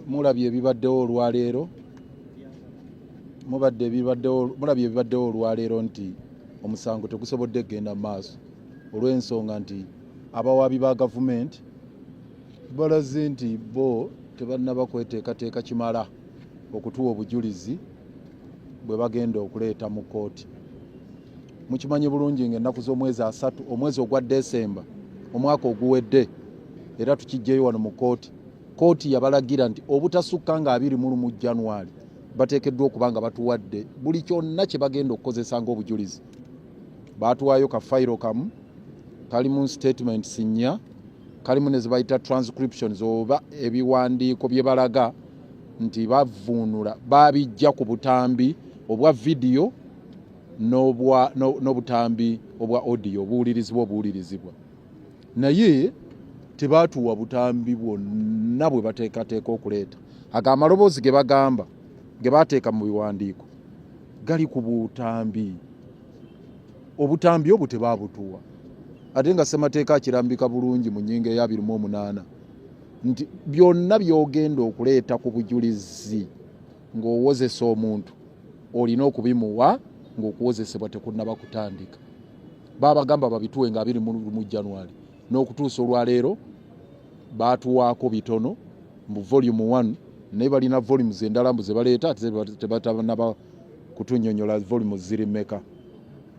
Mulabye ebibaddewo olwaleero, mubadde ebibaddewo, mulabye ebibaddewo olwaleero nti omusango tegusobodde kugenda mu maaso olw'ensonga nti abawaabi ba gavumenti balaze nti bo tebannaba kweteekateeka kimala okutuwa obujulizi bwe bagenda okuleeta mu kkooti. Mukimanyi bulungi ng'ennaku z'omwezi 30 omwezi ogwa Desemba omwaka oguwedde, era tukiggyeyo wano mu kkooti, kkooti yabalagira nti obutasukka nga 21 January bateekeddwa okuba nga batuwadde buli kyonna kye bagenda okukozesa ng'obujulizi. Baatuwaayo ka fayiro kamu kalimu statements 4, kalimu ne zebayita transcriptions oba ebiwandiiko bye balaga nti bavvuunula, babijja ku butambi obwa vidiyo n'obutambi obwa audio obuwulirizibwa, naye tebaatuwa butambi bwonna bwe bateekateeka okuleeta. Ago amaloboozi ge bagamba ge bateeka mu biwandiiko gali ku butambi, obutambi obwo tebaabutuwa, ate nga ssemateeka akirambika bulungi mu nnyingo eya 28 nti byonna by'ogenda okuleeta ku bujulizi ng'owozesa omuntu olina okubimuwa ng'okuwozesebwa tekunnaba kutandika. Babagamba babituwe nga 21 January, n'okutuusa olwaleero baatuwaako bitono mu volume 1, naye balina volumes endala mbu ze baleeta, ate tebatanaba kutunnyonnyola volumes ziri mmeka.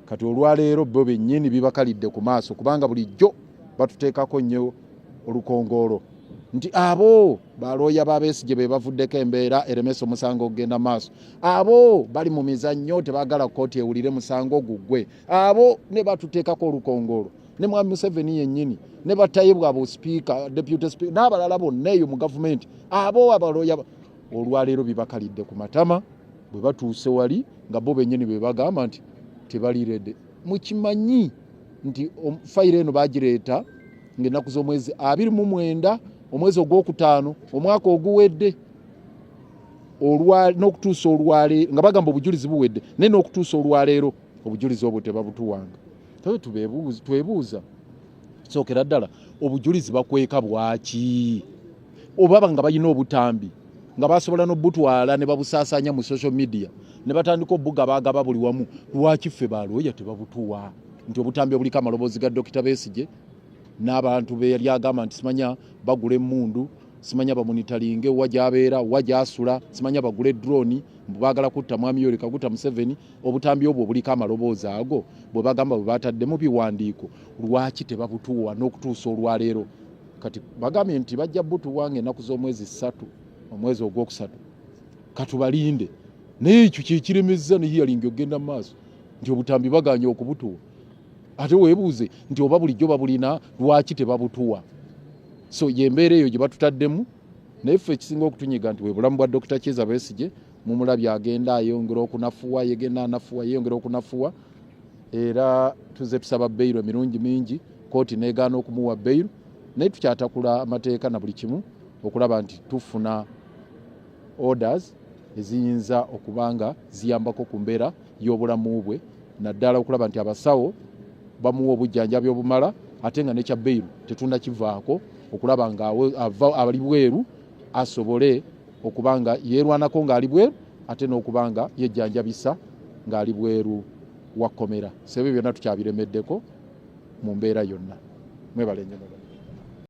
Kati olwaleero bo bennyini bibakalidde ku maaso, kubanga bulijjo batuteekako nnyo olukongoolo nti abo balooya ba Besigye be bavuddeko embeera eremesa omusango okugenda maaso, abo bali mu mizannyo, tebaagala kkooti ewulire musango guggwe, abo ne batuteekako olukongoolo ne mwami Museveni yennyini ne batayebwa abo sipiika, deputy speaker n'abalala bonna eyo mu gavumenti, abo abalooya. Olwaleero bibakalidde ku matama bwe batuuse wali nga bo bennyini be bagamba nti tebali ready. Mukimanyi nti fayiro eno bagireeta ng'ennaku z'omwezi 29 omwezi ogwokutaano omwaka oguwedde, n'okutuusa olwaleero nga bagamba obujulizi buwedde, naye n'okutuusa olwaleero obujulizi obwo tebabutuwanga. Twebuuza sookera ddala, obujulizi bakweka bwaki? Obaba nga balina obutambi nga basobola n'obutwala ne babusaasaanya mu social media ne batandika obugabagaba buli wamu, lwaki ffe balooya tebabutuwa? Nti obutambi obuliko amaloboozi ga Dokita Besigye n'abantu be yali agamba nti simanya bagula emmundu, simanya bamonitoringe wa gy'abeera, wa gy'asula, simanya bagule drone, mbu baagala kutta mwami Yoweri Kaguta Museveni, obutambi obwo obuliko amaloboozi ago bwe bagamba bwe batadde mu biwandiiko, lwaki tebabutuwa n'okutuusa olwaleero? Kati bagambye nti bajja butuwa ng'ennaku z'omwezi 3 omwezi ogwokusatu, katubalinde. Naye ekyo kyekiremezza ne hearing okugenda mu maaso, nti obutambi baganye okubutuwa. Ate weebuuze nti oba bulijjo babulina, lwaki tebabutuwa? So yembeera eyo gye batutaddemu. Naye ffe ekisinga okutunyiga nti bwe bulamu bwa Dr. Kizza Besigye, mumulabye agenda ayongera okunafuwa, yegenda anafuwa, yeyongera okunafuwa, era tuze tusaba bail emirundi mingi, kooti negaana okumuwa bail, naye tukyatakula amateeka na buli kimu okulaba nti tufuna orders eziyinza okuba nga ziyambako ku mbeera y'obulamu bwe, naddala okulaba nti abasawo bamuwa obujjanjabi obumala, ate nga nekya bail tetunnakivaako, okulaba nga ava ali bweru asobole okuba nga yeerwanako ng'ali bweru, ate n'okuba nga yejjanjabisa ng'ali bweru wa kkomera. So ebyo byonna tukyabiremeddeko mu mbeera yonna. Mwebale nnyo, mwebale.